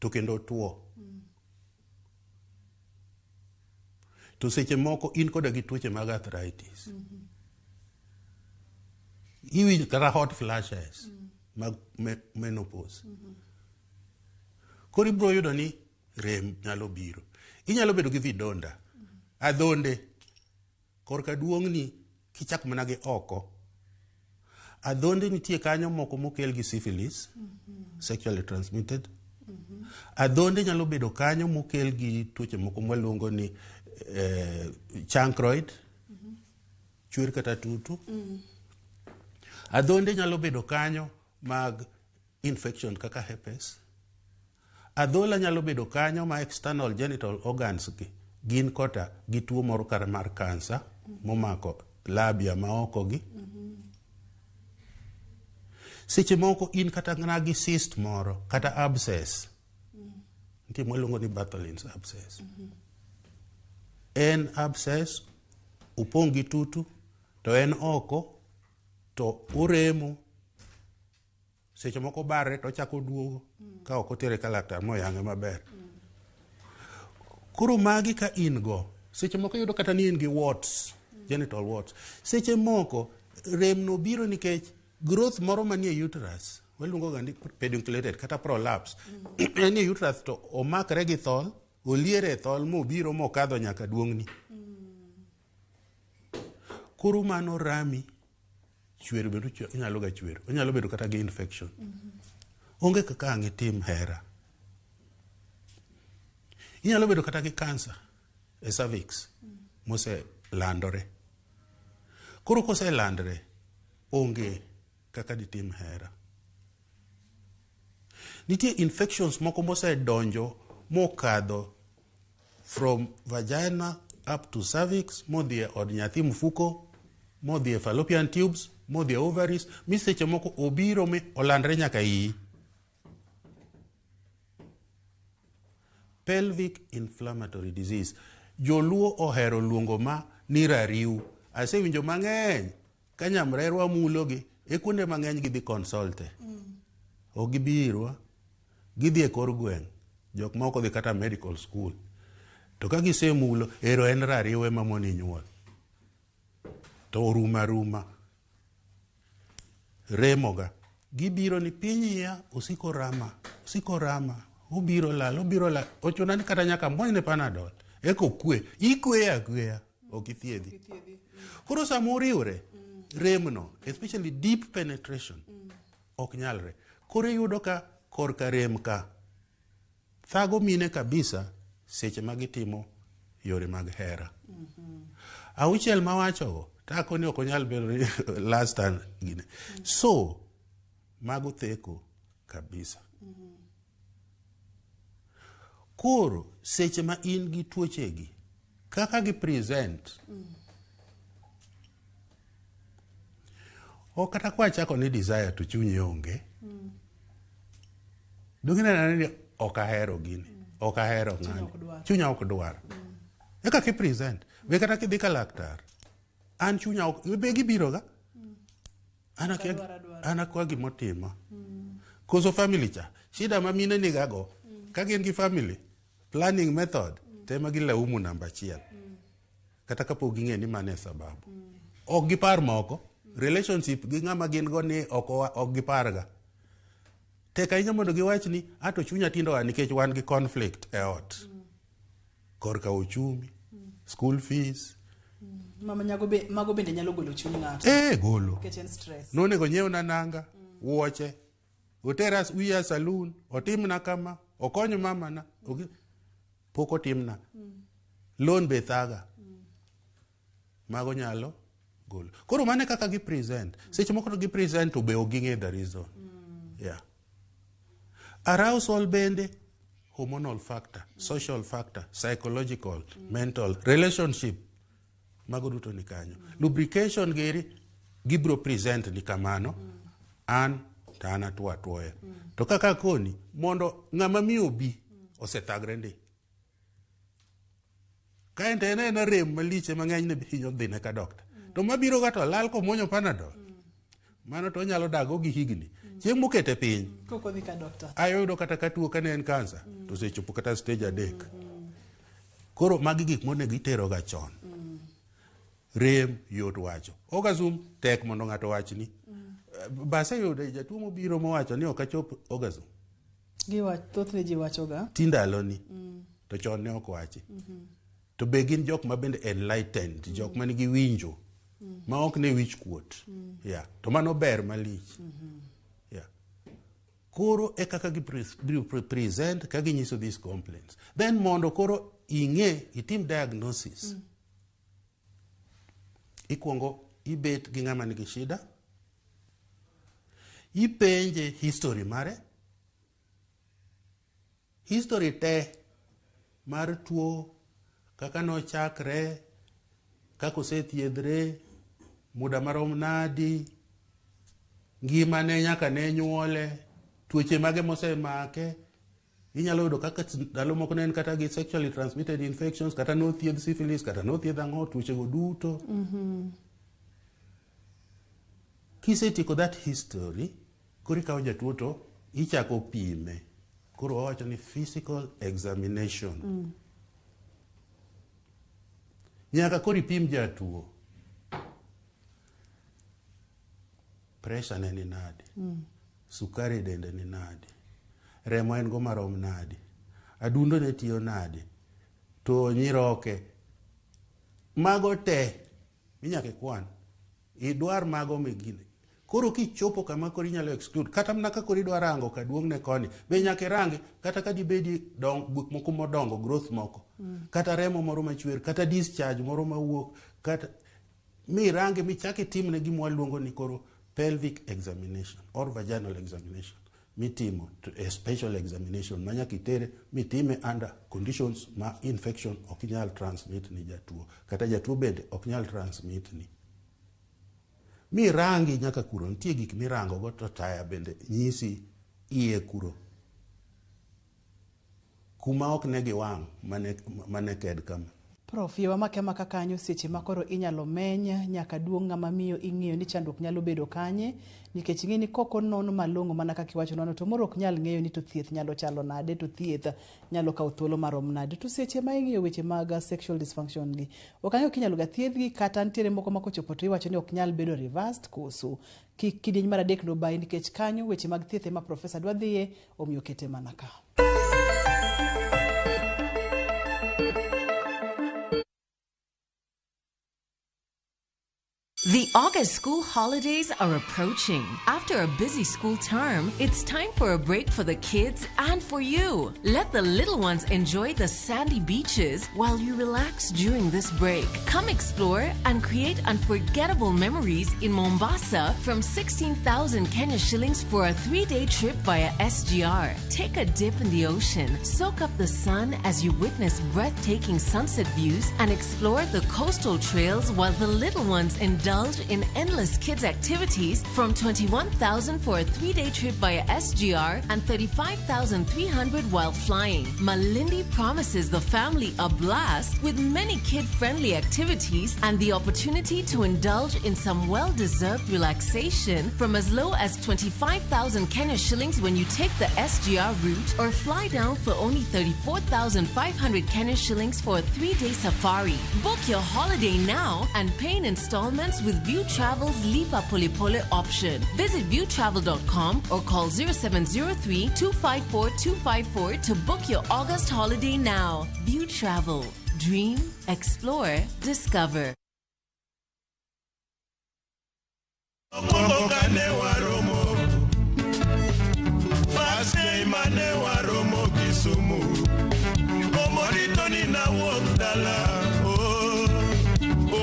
to kendo tuo. To seche moko in koda gi tuoche mag arthritis. Iwinjo kata hot flashes mag menopause. Koro ibiro yudo ni rem nyalo biro. Inyalo bedo gi vidonda, adhonde, korka duong'ni kichak mana gi oko. Adhonde nitie kanyo moko mokel gi syphilis, sexually transmitted. Adhonde nyalo bedo kanyo mokel gi tuoche moko mwaluongo ni chancroid, chwer kata tutu. Adhonde nyalo bedo kanyo mag infection kaka herpes. Adhola nyalo bedo kanyo ma external genital organs gi gin kota gi tuo moro kata mar kansa momako labia ma oko gi. Seche moko in kata mana gi cyst moro kata abscess. Nitie mwaluongo ni Bartholin's abscess. En abscess opong' gi tutu to en oko to oremo seche moko barre to ochako duogo ka ok otere ka laktar moyang'e maber. Koro magi ka in go, seche moko iyudo kata ni in gi warts, genital warts. Seche moko rem no biro nikech growth moro manie uterus, waluongo ga ni pedunculated kata prolapse. En e uterus to omakre gi thol, oliere e thol mobiro mokadho nyaka duong'ni. Koro mano rami, chwer bende onyalo ga chwer, onyalo bedo kata gi infection. Onge kaka ang' itim hera. Inyalo bedo kata gi cancer e cervix moselandore. Koro koselandre, onge kaka ditim hera. Nitie infections moko mosedonjo mokadho from vagina up to cervix, modhi e od nyathi mfuko, modhi e fallopian tubes, modhi e ovaries, mi seche moko obiro mi olandre nyaka iyi. Pelvic inflammatory disease. Joluo ohero luongo ma ni rariw. Asewinjo mang'eny ka nyamrerwa mulogi e kuonde mang'eny gidhi consulte. Ok gibi irwa, gidhi e kor gweng', jok ma ok odhi kata medical school. To ka gisemulo, ero en rariw ema moni nyuol. To orumo aruma. Remoga. Gibiro ni piny iya osiko rama, osiko rama, obiro lal, obiro lal. Ochuna ni kata nyaka muonyne Panadol. Eka okwe. Ikweyo akweya, ok ithiedhi. Koro sama uriwre, remno, especially deep penetration, ok nyalre. Koro iyudo ka korka rem ka, Thago mine kabisa seche ma gitimo yore mag hera. Auchiel mawachogo tako ni ok onyal bedo ni last and gine. So mago theko kabisa. Koro seche ma in gi tuochegi kaka gi present ok kata kwachako ni desire to chunyi onge. Donge ni ok ahero gini, ok ahero ng'ani, ok dwar. Chunya ok dwar. Eka ki present be kata kidhi ka laktar, an chunya ok be gibiro ga. An akia Adwar, adwar. an akwa gimotima. Koso family cha, shida ma mine nigago, ka gin gi family, planning method, tema gilaumu namba achiel. Kata kapok ging'e ni mano e sababu. Ok gipar moko, relationship gi ng'ama gin go ni ok ok giparga. Tek ahinya mondo giwach ni ato chunya tindo a nikech wan gi conflict e ot. Korka uchumi, school fees, Mama nyago be, mago bende nyalo golo chuny ng'ato. Eh, golo. Nikech en stress. Nonego nyiewna nanga, wuoche, otera wiya saloon, otimna kama, okony mamana. Pok otimna. Loan be thaga. Mago nyalo golo. Koro mano e kaka gi present. Seche moko to gi present to be ok ging'e the reason. Yeah. Arousal bende hormonal factor, social factor, psychological, mental, relationship. Mago duto ni kanyo. Lubrication giri gibro present ni kamano. An to an atuo atuoya. To kaka koni mondo ng'ama miyo bi osethagre ndi. Ka en to en aena rem malich ema ng'enyne be hinyo dhine ka dokta. To mabiro ga to lal komuonyo Panadol. Mano to onyalo dago gi higni. Chieng' mokete piny, Kok odhi ka dokta. ayudo kata ka tuo kane en kansa to osechopo kata stage 3. Koro magi gik monego iteroga chon. Rem yot wacho. Orgasm tek mondo ng'ato wachni. Baseyudo jatuo mobiro mowacho ni ok achop orgasm. Giwach, thothne ji wachoga. Ti ndaloni. To chon ne ok wachi. To be gin jok ma bende enlightened, jok ma nigi winjo, ma ok ne wich kuot. Yeah. To mano ber malich. Yeah. Koro e kaka gi present ka ginyiso these complaints. Then mondo koro ing'e itim diagnosis. Ikuongo ibet gi ng'ama nigi shida. Ipenje history mare. History te mar tuo, kaka nochakre, kaka osethiedhre, muda marom nadi, ngimane nyaka ne nyuole, tuoche mage mosemake. Inyalo yudo kaka ndalo moko ne en kata gi sexually transmitted infections, kata nothiedh syphilis, kata nothiedh ang'o, tuochego duto. Kisetieko that history, koro ikawo jatuo to ichako pime. Koro wawacho ni physical examination. Nyaka koro ipim jatuo. Pressure ne ni nade? Sukari e dende ni nade? Remo en go marom nade? Adundo ne tiyo nade? To nyiroke. Mago te minyaka ikwan. Idwar mago migine. Koro kichopo kama koro inyalo exclude kata mana ka koro idwa rango ka duong'ne koni be nyaka irangi kata ka dibedi dong, gik moko modongo growth moko kata remo moro machwer kata discharge moro mawuok kata mirange michak itimne gima waluongo ni koro pelvic examination or vaginal examination mitimo to a special examination ma nyaka itere mitime under conditions ma infection ok nyal transmit ni jatuo kata jatuo bende ok nyal transmit ni mirangi nyaka kuro nitie gik mirango go to taya bende nyisi iye kuro kuma ok ne gi wang' mane ked kama. Prof, yewa make maka kanyo seche ma koro inyalo meny nyaka duong' ng'ama miyo ing'eyo ni chandruok nyalo bedo kanye nikech ing'e ni kok onon malong'o mana kaka iwacho nono to moro ok nyal ng'eyo ni to thieth nyalo chalo nade to thieth nyalo kawo thuolo marom nade to seche ma ing'iyo weche mag sexual dysfunction gi ok ang'eyo kinyalo ga thiedhgi kata nitiere moko ma kochopo to iwacho ni ok nyal bedo reversed koso kik kidieny mar adek nobayi nikech kanyo weche mag thieth ema profesa dwa dhiye omiyo kete mana ka. The August school holidays are approaching. After a busy school term, it's time for a break for the kids and for you. Let the little ones enjoy the sandy beaches while you relax during this break. Come explore and create unforgettable memories in Mombasa from 16,000 Kenya shillings for a 3-day trip via SGR. Take a dip in the ocean, soak up the sun as you witness breathtaking sunset views, and explore the coastal trails while the little ones indulge in endless kids' activities from 21,000 for a 3-day trip via SGR and 35,300 while flying. Malindi promises the family a blast with many kid-friendly activities and the opportunity to indulge in some well-deserved relaxation from as low as 25,000 Kenya shillings when you take the SGR route or fly down for only 34,500 Kenya shillings for a 3-day safari. Book your holiday now and pay in installments with View Travel's Lipa Pole Pole option. Visit viewtravel.com or call 0703 254 254 to book your August holiday now. View Travel. Dream, explore, discover. First day mane waromo Kisumu, Omoditoni nawuok dala, oh,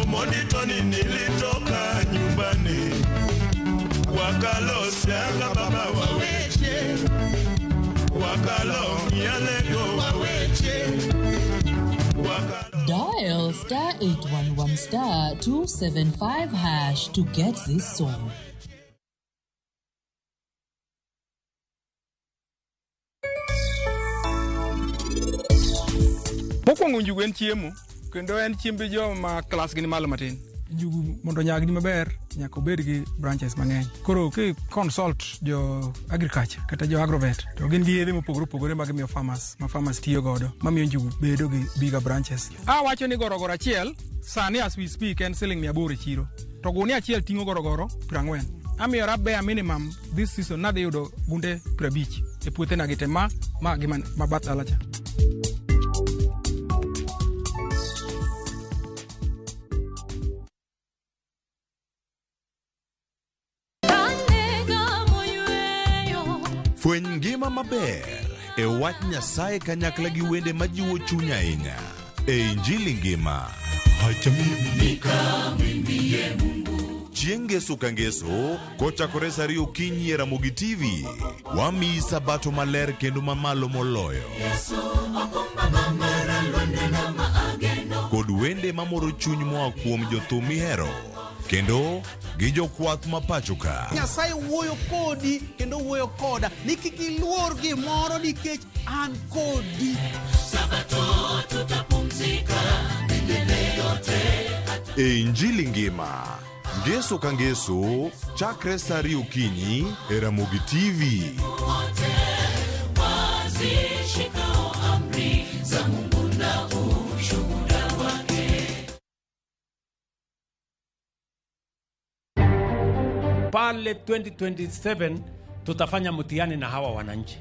Omoditoni nilitoka nyumbani, wakalo sianga baba waweche, wakalo nyalego waweche, wakalo. Dial star 811 star 275 hash to get this song. Mokwongo njugu en chiemo kendo en chiemb joma klas gi ni malo matin. Njugu mondo onyagni maber nyaka obed gi branches mang'eny. Koro ki consult jo agriculture kata jo agrovet to gin gi yedhe mopogore opogore ma gimiyo farmers ma farmers tiyo godo mamiyo njugu bedo gi bigger branches. Awacho ni gorogoro achiel sani as we speak en siling 800 e chiro to gunia achiel ting'o gorogoro 40. Amiyora bare minimum this season nadhi yudo gunde 50 e puothena gi te ma gi ma bath dala cha. Fweny ngima maber e wach Nyasaye kanyakla gi wende majiwo chuny ahinya e Injili ngima. Chieng' Ngeso ka Ngeso kochakore saa 2 okinyi e Ramogi TV, wamiyi sabato maler kendo mamalo moloyo kod wende mamoro chuny moa kuom jothum mihero kendo gi jokwath ma pacho ka. Nyasaye wuoyo kodi kendo wuoyo koda ni kik iluor gimoro nikech an kodi. Sabato tutapumzika milele yote. E Injili ngima, Ngeso ka Ngeso, chakre saa 2 okinyi e Ramogi TV. Wote wazishikao amri za Mungu na ushuhuda wake. Pale 2027 tutafanya mtihani na hawa wananchi,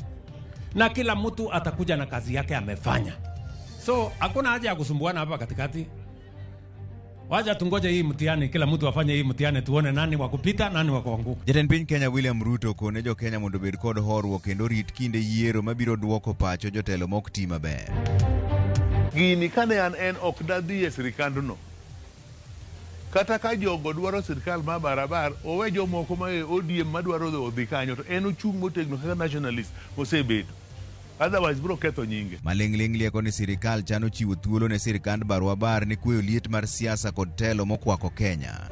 na kila mtu atakuja na kazi yake amefanya. So hakuna haja ya kusumbuana hapa katikati. Wacha tungoje hii mtihani, kila mtu afanye hii mtihani, tuone nani wa kupita nani wa kuanguka. Jatend piny Kenya William Ruto okone jo Kenya mondo obed kod horuok kendo rit kinde yiero mabiro duoko pacho jotelo mok ti maber. Gini kane an en ok dadhi e sirikandno. Kata ka jogo dwaro sirikal ma barabar, owe jomoko ma e ODM madwaro odhi kanyo to en ochung' motegno kaka nationalist mosebedo. Otherwise bro ketho nyinge. Maling'ling' lieko ni sirikal chano chiwo thuolo ne sirikand barwabar ne kweyo liet mar siasa kod telo mokwako Kenya.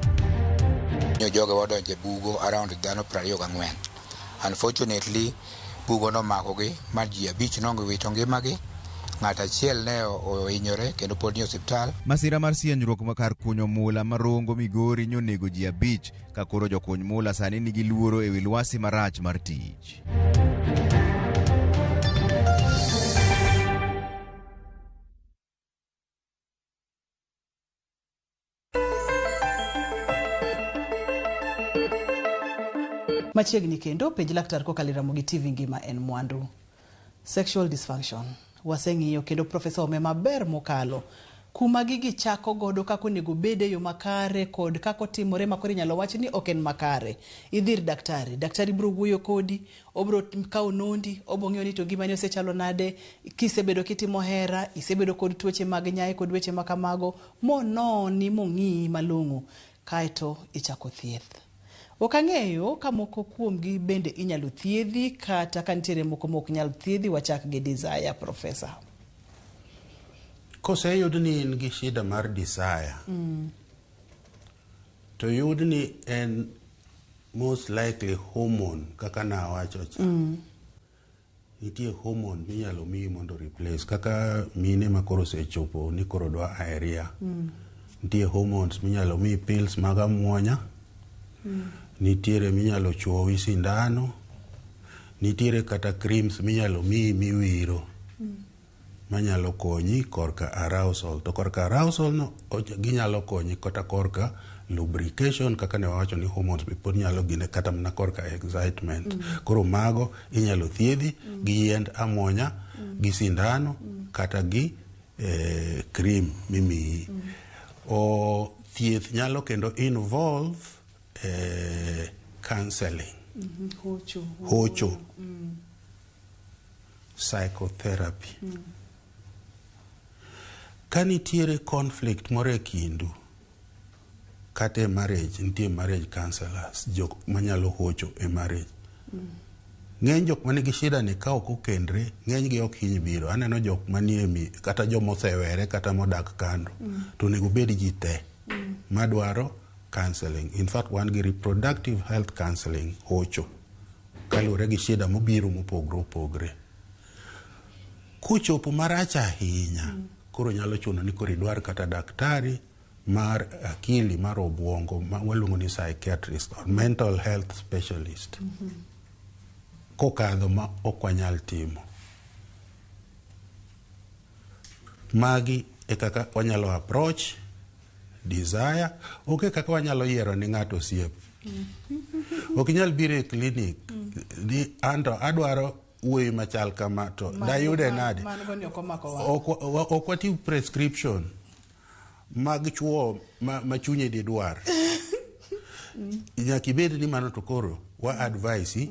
Joge wadonje bugo around dhano 24. Unfortunately, bugo nomakogi ma ji 5 nowito ngimagi. Ng'at achiel ne ohinyore kendo pod ni osiptal. Masira mar sianyruok ma kar kunyo mula marongo Migori nyonego ji 5 ka koro jokuny mula sani nigi luoro ewi lwasi marach mar tich. Machiegni kendo penj laktar kokalo e Ramogi TV ngima en mwandu. Sexual dysfunction waseng'iyo kendo profesa ome maber mokalo. Kuma gigi chako godo kaka onego obed e yo makare kod kaka otimore ma koro inyalo wach ni ok en makare. Idhi ir daktari, daktari biro wuoyo kodi, obiro kawo nondi, obiro ng'iyo ni to ngimani osechalo nade, kisebedo kitimo hera, isebedo kod tuoche mag nyaye kod weche ma kamago, mononi mong'iyi malong'o kaeto ichako thieth. Ok ang'eyo ka moko kuomgi bende inyalo thiedhi kata ka nitiere moko mok nyal thiedhi wachak gi desire professor. Koseyud ni in gi shida mar desire to yud ni en most likely hormone kaka nawacho cha. Nitie hormone minyalo miyi mondo replace kaka mine ma koro osechopo ni koro dwa aeria. Nitie hormones minyalo miyi pills mag amuonya. Nitiere minyalo chuowi sindano. Nitiere kata creams minyalo miyi miwiro manyalo konyi korka arousal. To korka arousal no ginyalo konyi kata korka lubrication kaka ne wawacho ni hormones be pod nyalo gine kata mana korka excitement. Koro mago inyalo thiedhi gi yiend amuonya, gi sindano kata gi cream mimiyi. O thieth nyalo kendo involve counseling, Hocho. Hocho. Psychotherapy. Ka nitiere conflict moro e kindu kata e marriage, nitie marriage counselors, jok manyalo hocho e marriage. Ng'eny jok manigi shida ni ka ok okendre, ng'eny gi ok hiny biro. Aneno jok manie mi kata jomosewere kata modak kando. To onego bed ji te madwaro counseling. In fact, wan gi reproductive health counseling hocho kaluwore gi shida mobiro mopogre opogre. Kochopo marach ahinya, koro nyalo chuno ni koro idwar kata daktari mar akili mar obuongo ma waluongo ni psychiatrist or mental health specialist. Kokadho ma ok wanyal timo. Magi e kaka wanyalo approach desire. Onge kaka wanyalo yiero ni ng'ato osiep. Ok inyal biro e clinic ni anto adwaro wuoyi machal kama to dayude nade? Man go ni ok omako wang'. Ok watim prescription mag chuo ma chunye didwar. Nyaka ibed ni mano to koro wa advise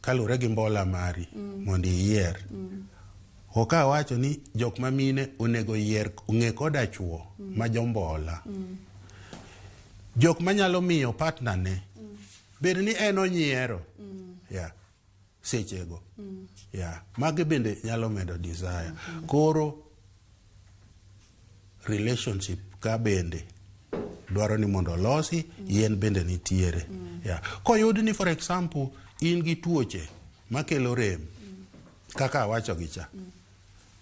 kaluwore gi mbola mari mondo iyier. Ok awacho ni jok ma mine onego yier ong'e koda chuo ma jombola. Jok manyalo miyo partner ne bed ni en onyiero. Yeah. Sechego. Yeah. Magi bende nyalo medo desire. Koro relationship ka bende dwaro ni mondo olosi, yien bende nitiere. Yeah. Koyud ni for example in gi tuoche makelo rem kaka awacho gi cha.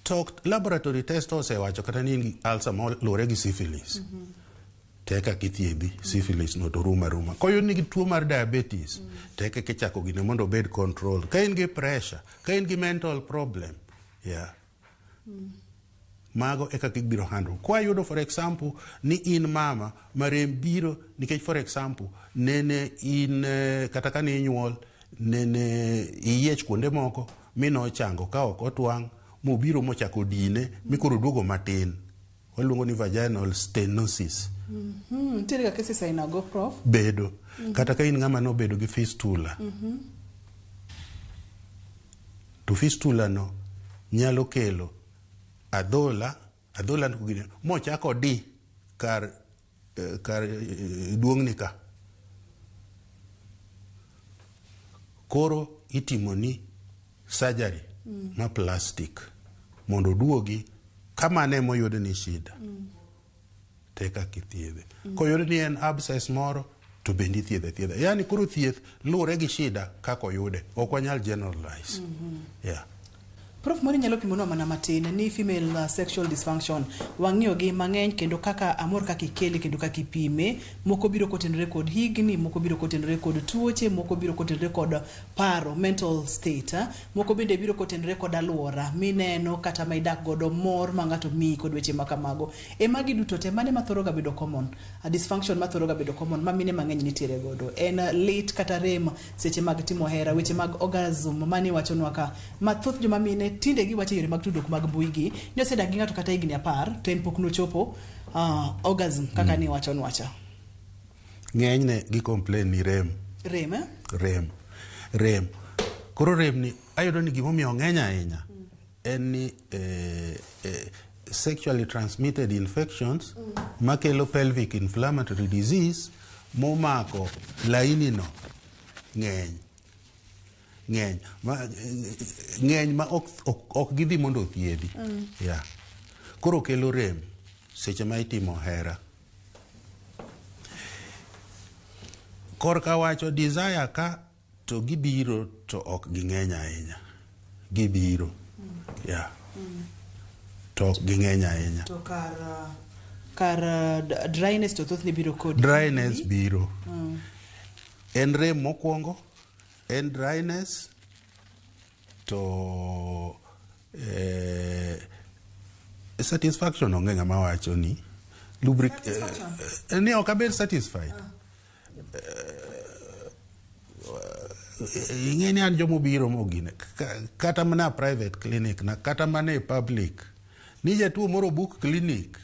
To laboratory test osewacho kata ni in gi ulcer moluwore gi syphilis. Teka kithiedhi syphilis no to rumo aruma. Koyud ni gi tuo mar diabetes, teka kichako gine mondo obed control. Ka in gi pressure, ka in gi mental problem, yeah. Mago e kaka ibiro handle. Kwayudo for example ni in mama ma rem biro nikech for example nene in kata kane inyuol nene iyiech kuonde moko mi nochango ka ok otwang' mobiro mochako dine mi koro oduogo matin. Waluongo ni vaginal stenosis. Nitiere ga cases aina go prof. Bedo. Kata ka in ng'ama nobedo gi fistula. To fistula no nyalo kelo adhola, adhola no gine mochako di kar kar duong'ni ka. Koro itimoni surgery ma plastic mondo oduogi kama ne moyud ni shida. Te kaka ithiedhe. Koyud ni en abscess moro to bende ithiedhe thiedha. Yani koro thieth luwore gi shida kaka oyude. Ok wanyal generalize. Yeah. Prof moro inyalo pimonwa mana matin ni female sexual dysfunction wang'iyo gi mang'eny kendo kaka amor kaka ikele kendo kaka ipime moko biro kotenore kod higni moko biro kotenore kod tuoche moko biro kotenore kod paro mental state moko bende biro kotenore kod aluora mineno kata ma idak godo mor ma ng'ato miyi kod weche ma kamago e magi duto te mane mathoro ga bedo common a dysfunction mathoro ga bedo common ma mine mang'eny nitiere godo en lit kata rem seche mag timo hera weche mag orgasm mane iwachonwa ka mathoth joma mine mine tinde giwacho e yore mag tudruok mag mbui gi ni osedak gi ng'ato kata higni 10 to en pok nochopo orgasm kaka ni wacho nwacha. Ng'enyne gi complain ni rem. Rem, eh? Rem. Rem. Koro rem ni ayudo ni gimomiyo ng'eny ahinya en ni sexually transmitted infections makelo pelvic inflammatory disease momako laini no ng'eny. Ng'eny ma, ng'eny ma ok gidhi mondo othiedhi. Yeah. Koro kelo rem seche ma itimo hera. Korka wacho desire ka to gibiro to ok ging'eny ahinya. Gibiro. Yeah. To ok ging'eny ahinya. To kar dryness to thothne biro kod dryness biro. En rem mokwongo, en dryness to satisfaction onge ng'ama wacho ni ni ok abed satisfied. Ing'e ni an jomobiro mogine kata mana private clinic na kata mana e public ni jatuo moro book clinic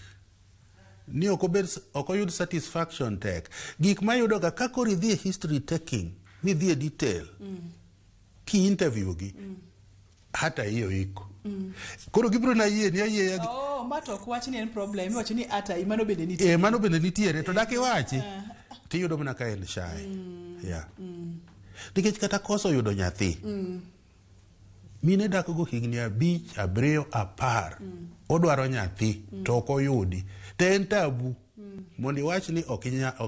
ni ok obed ok oyud satisfaction tek. Gik mayudo ga ka koro idhi e history taking midhi e detail ki interview gi hata hiyo iko. Koro gibiro na yie ni ayie Oh, ma to ok wach ni en problem, iwacho ni ata mano bende nitie. Mano bende nitiere to dak iwachi tiyudo mana ka en shy. Yeah. Nikech kata koso yudo nyathi mine dak go higni 5, 7, 10 odwaro nyathi to ok oyudi to en tabu mondo iwach ni ok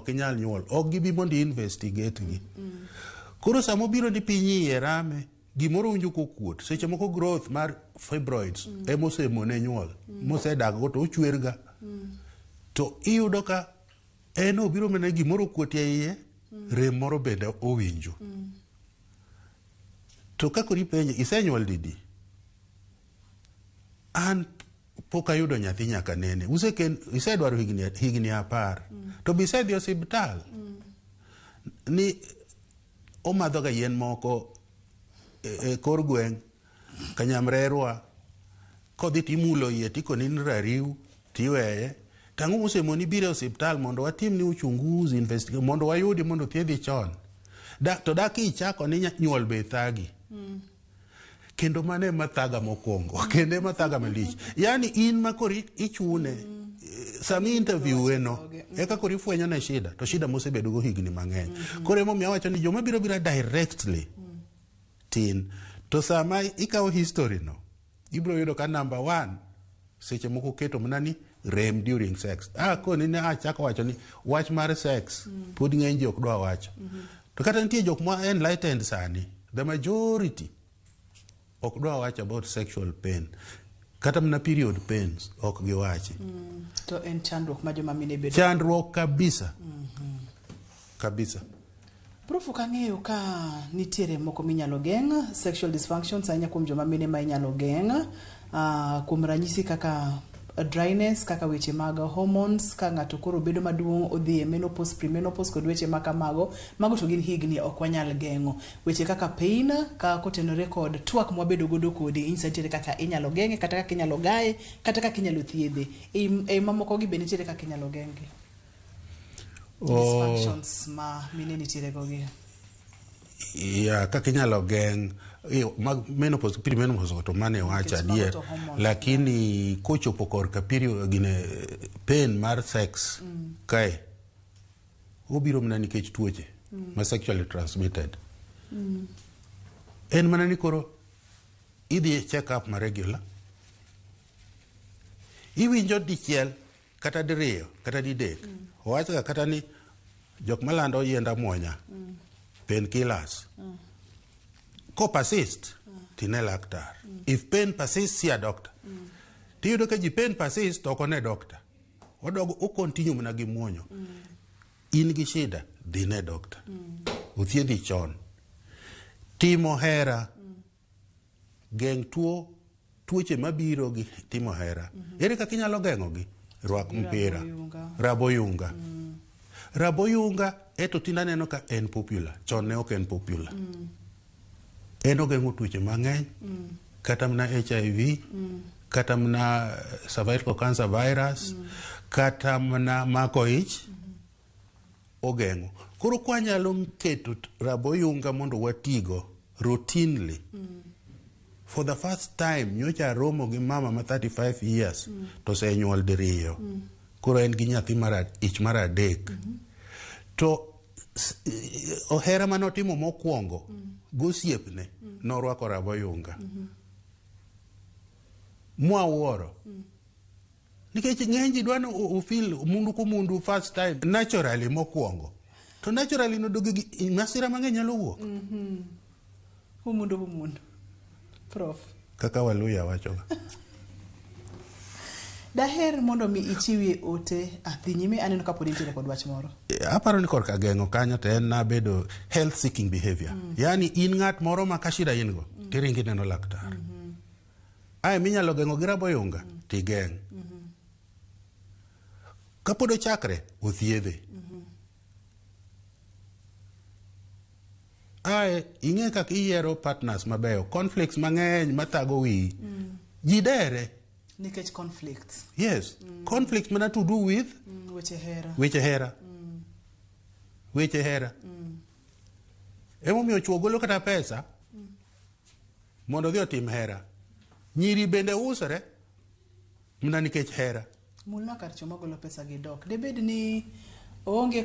inyal nyuol, ok gibi mondo i-investigate gi. Koro sama obiro ni piny iye rame, gimoro winjo kokuot, seche moko growth mar fibroids emosemone nyuol, mosedak go to ochwer ga. To iyudo ka en obiro mana gimoro okuot e iye, rem moro bende owinjo. To ka koro ipenje, isenyuol didi? An pok ayudo nyathi nyaka nene. Isedwaro higni 10. To be isedhi osiptal? Ni omadho ga yien moko e kor gweng' kanyamrerwa kodhi timulo iye tikoni ni rariw tiweye. Tang'o mosemoni biro e osiptal mondo watimni uchunguzi investigation mondo wayudi mondo thiedhi chon. To dak ichako ni nyuol be thagi. Kendo mano ema thaga mokwongo, kendo ema thaga malich. Yani in ma koro ichune, sami interview no, eka koro ifwenyo ne shida, to shida mosebedo go higni mang'eny. Koro emomiyo awacho ni joma biro bira directly tin. To sama ikawo history no, ibiro yudo ka number 1 seche moko keto mana ni rem during sex. Koni ne achako wacho ni wach mar sex pod ng'eny ji ok dwa wacho. To kata nitie jok ma enlightened sani, the majority ok dwa wacho about sexual pain. Kata mana period pains ok giwachi. To en chandruok ma joma mine bedo. Chandruok kabisa. Kabisa. Prof, ok ang'eyo ka nitiere moko minyalo geng' sexual dysfunctions ahinya kuom joma mine ma inyalo geng', kuom ranyisi kaka dryness, kaka weche mag hormones, ka ng'ato koro bedo maduong' odhi e menopause, premenopause kod weche ma kamago, mago to gin higni ok wanyal geng'o. Weche kaka pain, ka kotenore kod twak mwabedo godo kodi, inyisa nitiere kaka inyalo geng'e, kata kaka inyalo gaye, kata kaka inyalo thiedhe. E mamoko gi be nitiere kaka inyalo geng'e. Dysfunctions ma mine nitiere go gi. Ya, kaka inyalo geng' mag menopause, premenopause to mane wacho adier, lakini kochopo korka period gine pain mar sex kae obiro mana nikech tuoche ma sexually transmitted. En mana ni koro idhi check up ma regular, iwinjo dichiel kata diriyo kata didek. Owacho kata ni jok malando yiend amuonya, painkillers, ko persist tine laktar. If pain persists, see a doctor. Tiyudo ka ji pain persist to ok one doctor, odogo o continue mana gi muonyo. In gi shida, dhi ne doctor, othiedhi chon. Timo hera, geng' tuo tuoche mabiro gi timo hera. Ere kaka inyalo geng'o gi? Rwak mpira, raboyunga. Raboyunga eto tinde aneno ka en popular, chon ne ok en popular. En ogeng'o tuoche mang'eny. Kata mana HIV, kata mana cervical cancer virus, kata mana mako ich, ogeng'o. Koro kwanyalo keto raboyunga mondo watigo routinely. For the first time nyocha aromo gi mama ma 35 years to osenyuol diriyo. Koro en gi nyathi mar ich mar adek. To ohera manotimo mokwongo gosiepne norwako raboyunga. Mwawuoro. Nikech ng'eny ji dwa ni ufeel mundu kumundu first time naturally mokwongo. To naturally no doge gi masira mang'eny nyalo wuok. Humundu humundu. Prof. Kaka Waluya wachoga. Daher mondo mi ichiwie ote dhi nyime aneno kapod intiere kod wach moro. Aparo ni korka geng'o kanyo to en nabedo health seeking behavior. Yani in ng'at moro ma ka shida in go tiringi neno laktar. Ae minyalo geng'o gi raboyunga tigeng'. Kapod ochakre othiedhe. Ae ing'e kaka iyiero partners mabeyo, conflicts mang'eny mathago wiyi. Ji dere. Nikech conflicts. Yes. Conflict mana to do with Weche hera. Weche hera. Weche hera. Emomiyo chuo golo kata pesa mondo odhi otim hera. Nyiri bende usore mana nikech hera. Mulna kar chuo magolo pesa gi dok. Debed ni oonge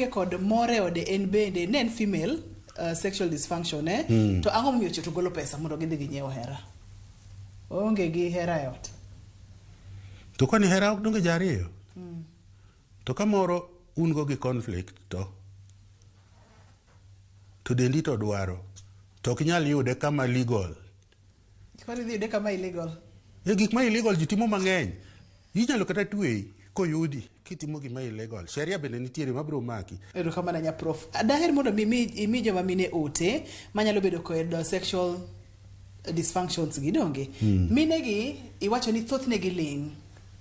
kod mor e ode en bende ne en female sexual dysfunction To ang'o momiyo chuo to golo pesa mondo gidhi ginyiew hera? Oonge gi hera e ot. To kwani hera ok donge jariyo? To kamoro un go gi conflict to dendi to dwaro to ok inyal yude kama legal. Koro idhi yude kama illegal. E gik ma illegal ji timo mang'eny. Inyalo kata tweyi koyudi kitimo gima illegal. Sheria bende nitiere mabiro maki. Erokamano ahinya Prof. Daher mondo mi imi joma mine ote manyalo bedo kod sexual dysfunctions gi donge. Mine gi iwacho ni thothne giling'.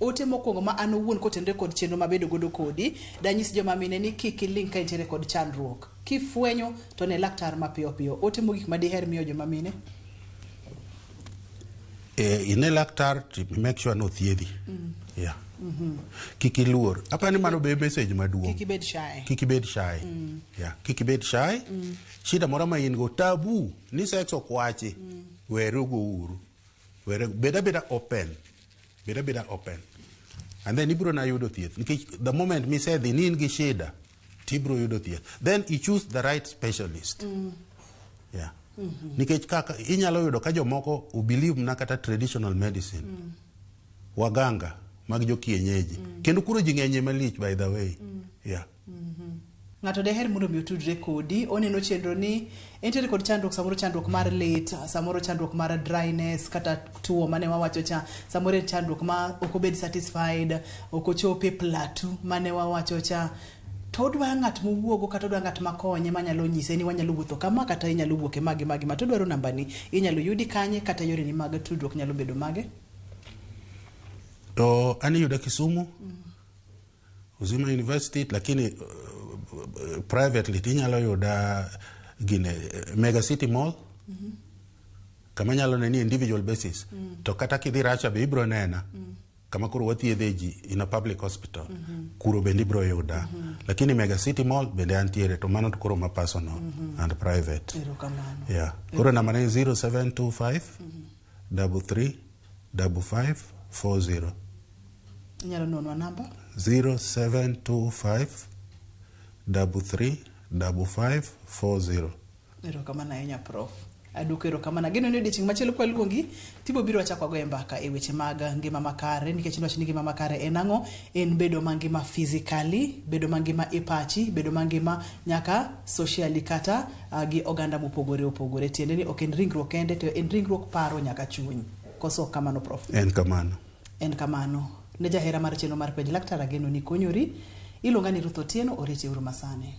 Ote mokwongo ma an owuon kotenore kod chenro mabedo godo kodi, danyis joma mine ni kik iling' ka intiere kod chandruok. Kifwenyo to ne laktar mapiyo piyo. Ote mogik ma diher miyo joma mine? Ine laktar to make sure ni othiedhi. Yeah. Kik iluor. Apani mano be message maduong'. Kik ibed shy. Kik ibed shy. Yeah. Kik ibed shy. Shida moro ma in go tabu ni sex ok wachi. Werugo uru. Bed abeda open. Bed abeda open. And then ibiro na yudo thieth. Nikech the moment misedhi ni in gi shida, tibiro yudo thieth. Then you choose the right specialist. Yeah. Nikech kaka inyalo yudo ka jomoko ubelieve na kata traditional medicine. Waganga mag jo kienyeji. Kendo kuro ji ng'enye malich by the way. Yeah. Ng'ato deher mondo mi otudre kodi, oneno chenro ni entiere kod chandruok, samoro chandruok mar lit, samoro chandruok mar dryness kata tuo mane wawacho cha, samoro en chandruok ma ok obed satisfied, ok ochope plateau mane wawacho cha. To odwa ng'at mowuogo kata odwa ng'at makonye manyalo nyise ni wanyalo wuotho kama kata inyalo wuok e magi magi ma to odwaro nambani inyalo yudi kanye kata yoreni mag tudruok nyalo bedo mage? To an iyuda Kisumu, Uzima University, lakini privately tinyalo yuda gine Mega City Mall, kama nyalo neni individual basis. To kata kidhi Racha be ibro nena. Kama koro wathiedhe ji in a public hospital. Kuro bende ibro yuda. Lakini Mega City Mall bende antiere to mano to koro ma personal and private. Erokamano. Yeah. Koro namba ne 0725 33 55 40. Inyalo nonwa namba? 0725 33 55 40. Erokamano ahinya Prof. Aduoko erokamano. Ageno ni odiochieng' machielo kwaluongi tibo biro wachako wagoye mbaka e weche mag ngima makare, nikech niwacho ni ngima makare en ang'o? En bedo mangima physically, bedo mangima e pachi, bedo mangima nyaka socially kata gi oganda mopogore opogore. Tiende ni ok en ringruok kende, to en ringruok, paro nyaka chuny. Koso ok kamano Prof? En kamano. En kamano. Ne jahera mar chenro mar Penj Laktar, ageno ni konyori. Iluonga ni Ruth Otieno, oriti uru masani.